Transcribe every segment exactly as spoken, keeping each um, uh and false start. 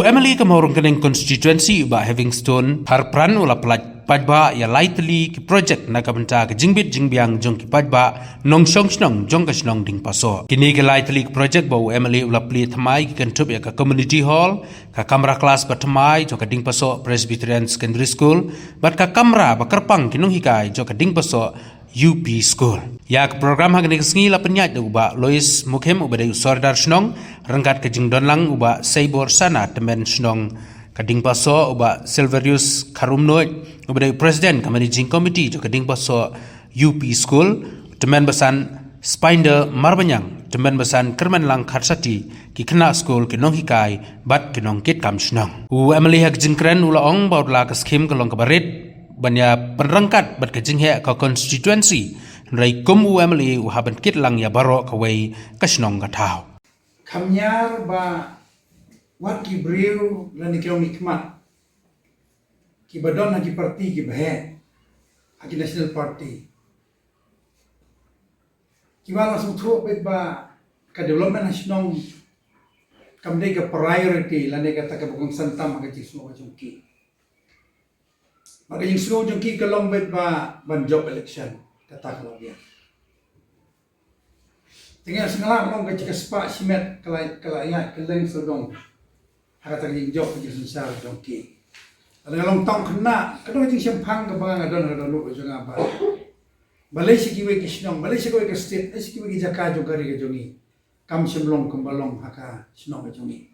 MLA ka Mawryngkneng constituency u Bah Heavingstone Kharpran u la pynlait paidbah ïa lai tylli ki project na ka bynta ka jingbit jingbiang jong ki paidbah nongshong shnong jong ka shnong Dingpasoh. Kine ki lai tylli ki project ba u MLA u la plie thymmai ki kynthup ïa ka community hall, ka kamra klas ba thymmai jong ka Dingpasoh Presbyterian Secondary School, bad ka kamra ba kyrpang ki nonghikai jong ka Dingpasoh UP School. Ïa ka program ha kane ka sngi la pynïaid da u Bah Lois Mukhim uba dei u Sordar Shnong, ryngkat ka jingdon lang u Bah Saibor Sana, tymmen shnong ka Dingpasoh, u Bah Silverius Kharumnuid uba dei u President ka Managing Committee jong ka Dingpasoh UP School, tymmen basan Spinder Marbaniang, tymmen basan Kyrmenlang Kharsati, ki khynnah skul, ki nonghikai bad ki nongkitkam shnong. U MLA ha ka jingkren u la ong ba wat la ka skhim ka long kaba rit ban ïa pynryngkat bad ka jingheh ka constituency, hynrei kum u MLA u hap ban kit lang ïa baroh kawei ka shnong ka thaw. Kham ñiar ba wat ki briew lane ki nongmihkhmat kiba don ha ki party kiba heh, ha ki national party, kiba la sngewthuh beit ba ka development ha shnong kam dei ka priority lane kata kaba kongsan tam ha ka jingsngew jong ki. Bad ka jingsngew jong ki ka long beit ba ban jop election, kata ka long ïa. Te nga sngew la long ka jingspah shimet ka la, ka la ïaid kylleng sawdong ha kata ka jingjop ka jingsynshar jong ki. Lada nga long tang khynnah, ka don ka jingshemphang kaba nga don ha ka dohnud jong nga ba, balei sha kiwei ki shnong, balei sha kiwei ki state, balei sha kiwei ki jaka jong ka ri ka jong ngi kam shym long kumba long ha ka shnong ka jong ngi.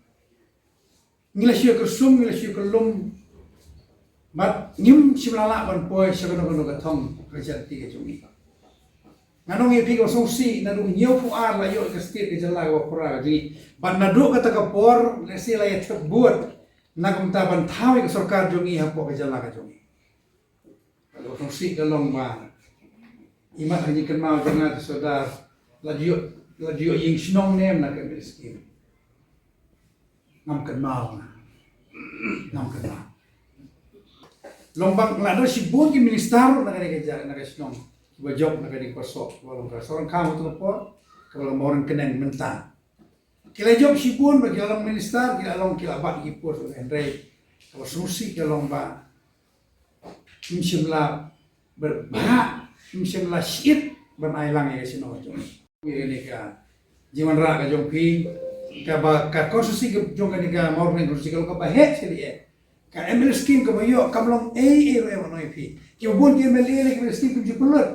Ngi la shu ïa kyrsum, ngi la shu ïa kyrlum, bad ngim shym la lah ban poi sha kano kano ka thong ka jati ka jong ngi. Nga ong ïa phi, ka sngewsih, naduh hynñiewphew ar la ïoh ka state ka jylla kaba pura ka jong ngi. Bad naduh kata ka por, lehse la ïa thep bud na ka bynta ban thaw ïa ka sorkar jong ngi hapoh ka jylla ka jong ngi. Ka sngewsih ka long ba imat ha ka jingkynmaw jong nga, ka Sordar, la ju ïoh, la ju ïoh ïing shnong ne em na ka M L A scheme. Ngam kynmaw nga. Ngam kynmaw. Long ba la don shibun ki minister na kane ka jaka, na ka shnong, kiba jop na kane ka Pasoh, kiba long ka Sohryngkham ha kato ka por, kiba long Mawryngkneng mynta. Ki la jop shibun ba ki la long minister, ki la long, ki la bat ki post, hynrei kaba sngewsih ka long ba ym shym la bha, ym shym la shit ban ai lang ïa ka shnong jong ngi. Ïa kane ka jingwanrah ka jong phi, kaba ka constituency ka jong kane ka Mawryngkneng constituency ka long kaba heh shadien. Ka M L A scheme kaba ïoh kam long ei ei ruh, em, ong ïa phi. Kiba bun ki M L A lei ka M L A scheme kim ju pynlut.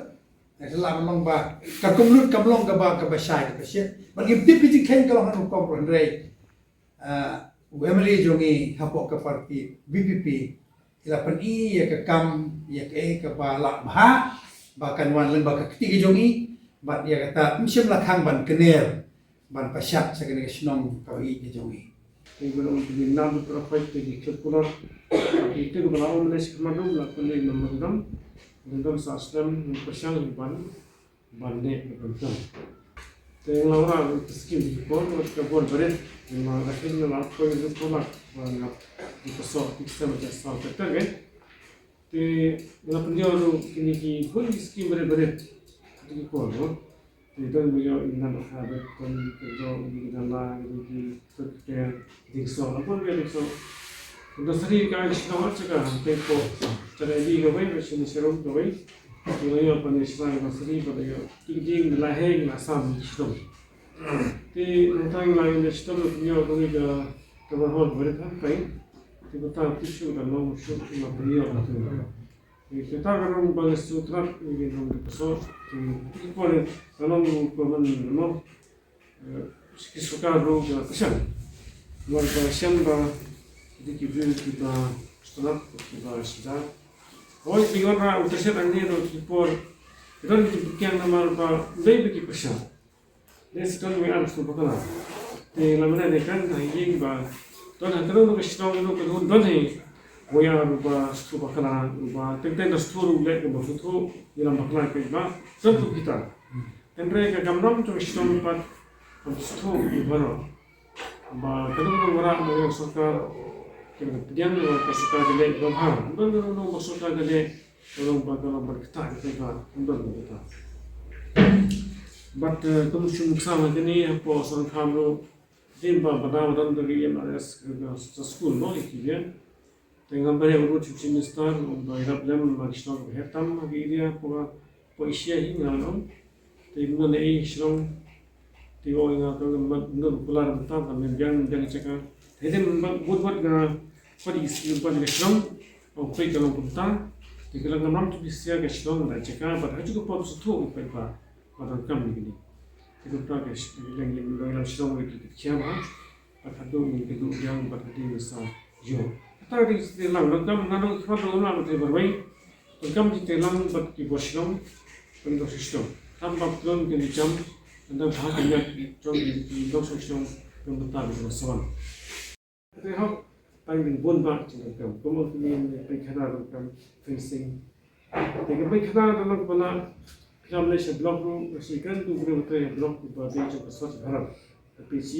Nga shu lah ban ong ba ka kum lut kam long kaba, kaba shai kaba shit. Bad ngim tip ka jingkheiñ ka long ha rukom ruh, hynrei, ah, u M L A jong ngi hapoh ka party V P P, i la pyni ïa ka kam, ïa kaei kaba lah bha ba kan wan lyngba ka kti ka jong ngi, bad ïa kata ym shym la khang ban kner ban pynshad sha kane ka shnong kaba ïeit ka jong ngi. Te ba la ong te ki nam, para pait te ki khlem kulot. Ki te ba la ong ne shi khmat dum la pynlong memorandum. Memorandum sa slem pyrshang ban, ban ne pyrshang. Te nga la ong te skim ki por ka bor barit. Nga la kin la poi ni ko la ban nga di ko so ki sa ma sa ka ta ke. Te nga pynïoh ruh kine ki bun ki skim barit barit. Te ki por, no? Te don ba ïoh ïa ngan ha bad don, don ba ïoh ïa ngan la ïa ki, ki, ki, ding so, la bun ïa ding so. Don sari ka ai shnong ar jaka, te ko, jaka ïa di kawei, ba shini sharum kawei. Te la ïoh ban ïa shnong don sari, ba la ïoh, ki ding la hei, la sam shnong. Te nangta la ïoh ïa shnong, la ïoh kawei ka, ka ba hol barit ha, kai. Te ba ta, ti shu, ka long shu, la pynïoh, la pynïoh. Te kata ka long ba ngi sngewthuh, ngi long ka so, te, te por ka long ko man mo, eh, ki sorkar ruh ka kasian. Long ka kasian ba, di ki briew ki ba, sngewthuh, ki ba sida. Hoi, ki wanrah, u kasian ang ni ruh ki por, ki don ki kiang namar ba, dei ba ki kasian. Te sa don wei ar sku bakla. Te la mane ne kan ha ïing ba don ha kano kano ka shnong kano kano don hi wei ar ba sku bakla ba teng teng da sku ruh leh ka ba sku ïalam bakla ka ba don tu kita. Hynrei ka kam dam tu shnong pat kam sku i baro. Ba kano kano wara ba ka sorkar ka pdiang ba ka sorkar ka leh ba ha. Don kano kano ba sorkar ka leh Ka long ba, ka long ba kata, kata, kata, kata, kata. But, eh, kum shu muksa ma kane, hapoh Sohryngkham ruh, Te ba ba da ba don da ki M R S ka sa school no ki bien. Te ngam ba ya uru chief minister um ba irap lem ma ki shnong ba hetam ha ki area ko ko isia hi nga no. Te ngam ne ei shnong. Te o nga to ngam no kular tam tam biang biang chaka. Te dem ba bud bud nga ko di isi ba di shnong. O koi ka long kumta. Te ka long ngam tu isia ka shnong da chaka ba ha chu ko pop su thu ko pa. Ba don kam ni. Te kumta ka leng yin long lam shnong ki kiam ha. Bad haduh ngin kynduh biang bad hadien sa ïoh. Kata ka dei ka sdang lang, donkam nga dang khmat dang lang te barwei. Donkam ki te lang bad ki boshlong, bad dong shishlong. Tam bad klon ki jam, ynda bha ki nyak ki jong ki dong shishlong, bad mynta ki dong sawan. Te hok, tang ding bun bad ki donkam. Kum ong ki ni, pynkhana donkam, fencing. Te ka pynkhana donkam pala, kham le sha block ru, shi kan tu gru te block ki ba te jong ka Swachh Bharat, ka P C.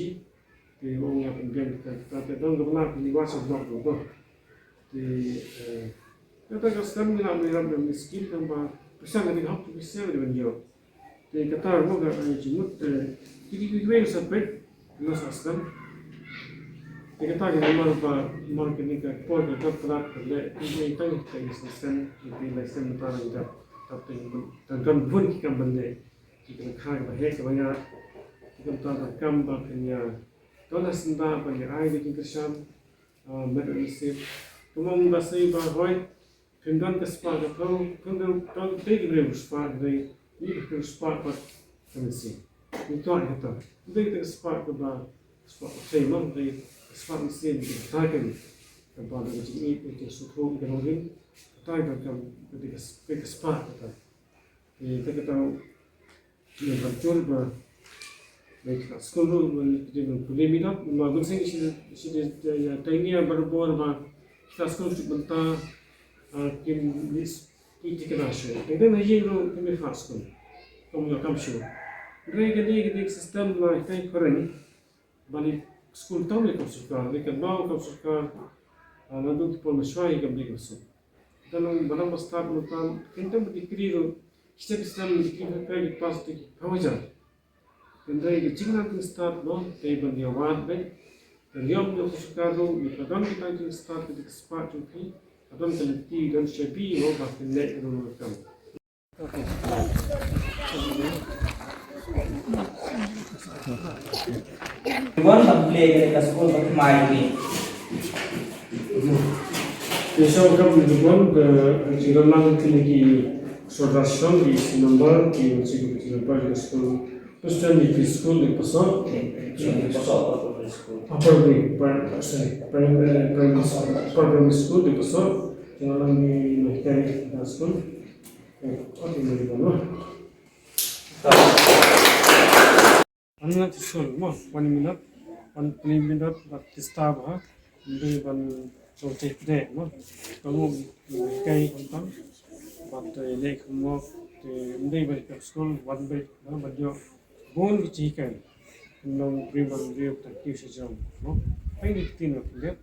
Te ong ïa pynbiang kita, kita te dang ka bna ka liwa sa dok dok. Te, eh, kata ka stem ngi la ngi ram ngi skim tang ba pisa ngi hok tu pisa ngi ban ïoh. Te kata mo ka, eh, jingmut, eh, ki ki ki weng sa pek, na sa stem. Te kata ka mar ba, mar ka ni ka por ka dap plat ka le, ki weng tang ka ni sa stem, ki ki la stem ta ngi dap, dap te ngi ban, tang kan bun ki kam ban le. Ki kam kha ba heh ba nga. Ki kam ta kam ba pynïa. Don ha syndah ba ngi ai da ki kyrshan, ah, met da nasib. Kumba ong ba sei ba hoi, phim don ka spah ka phew, phim don, don te ki briew spah ki dei, ni ka phew spah pat ka mynsiem. Ni ka ïa ka ta. Ni ka spah ka ba, spah ka phew mo, ni ka spah mynsiem, ni ka ta ka ni. Ka ba da ka jingïeit, ka jingsngewthuh, ka nongrim, ka ta ka kam, ka dei ka s-, ka spah ka ta. Te, te ka ta, Ïa, ban jur ba, ba ka skul ruh, ba ki dei ban pule midap, ma bun sien shi, shi dei, ïa, tang ïa barabor ba, ka skul ruh mynta, ah, kim, kim thikna shuh. Tang dei na ïing ruh kim ïa skul. Kam ïa kam shuh. Hynrei kane, kane ka system na hikai phareng. Ba leit skul tam leit kam sorkar, leit kam bau kam sorkar, ah, naduh ki por mynshuwa hi kam leit kam suk. Te nang ba nang ba start mynta, kynta ba dikri ruh, step step dikri ba kai ki pass te ki phew hajar. Hynrei ka jingïaid ki start no, te ban ïa wad beit, te ïa ïoh ka sorkar ruh, ïa ka don kita ki start ki spah jong ki, ka don ka lynti don shabi no, ba kin leh ruh kam. Wan ban plie ka skul ba thymmai ni. Te shu kam ni wan ka jingïalang kine ki sordar shnong ki member ki chi ki member ka skul. President ni ki skul di pasal. Di pasal apa tu skul? Upper di, pri-, sorry, primary, primary school, upper primary school di pasal. Jingïalang ni mahkai di skul. One minute sure, mo, one minute, one minute, but disturb ha, hindi ban so take de, mo. Kamu kai kontang, but eh, lek mo, eh, hindi ban ke school, one by, no, ban jo, bon ki chicken, nong bring ban bring tak kiu sejong, mo. Thank you, Tino, ya.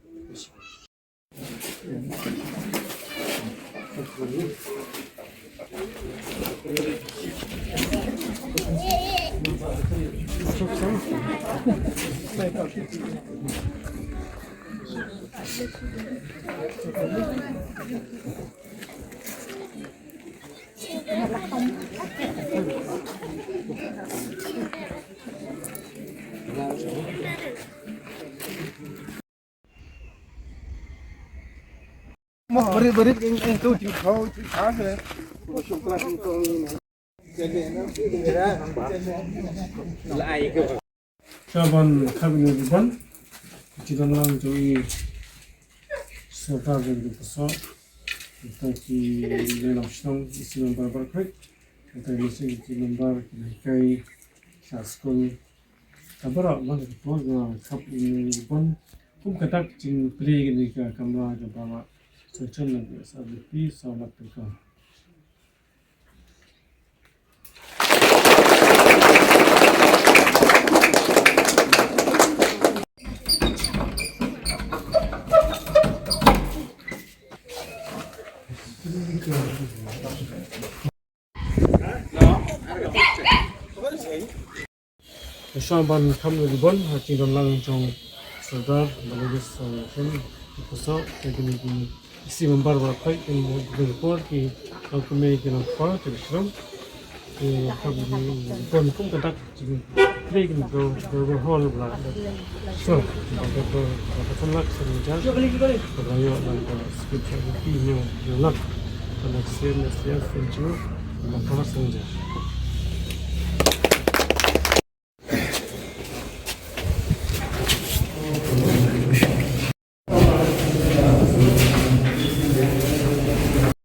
Mo, barit, barit, ing, ing, tu, ting, kau, ting, kau, eh. Sa ban khap ïa u ban. Ki don lang jong i sorkar jong i pasal. Tang ki nongïalam shnong, i si member baroh. Tang i si member, ki hikai, sa skul. Ka baroh ba ka por nga khap ïa u ban. Kum ka dak jingplie kane ka kamra kaba nga sanction na ka S R D P saw lak tyngka. Shuwa ban kham ïa ribbon ha jingdon lang jong Sordar Balogus Sawkun Khuso, te kine ki C member ba la peit kin bud kin por ki nongkmie ki nongkpa ki nongkhrong. Ki kham ïa ribbon kum ka dak jingkren kin bro bro hall ba la. Shuwa ba ka bro ba ka san lak san jar. Ba ka ïoh lang ka script ki nyo nyo lak. Ka lak sien na sien sien ju ba ka san jar.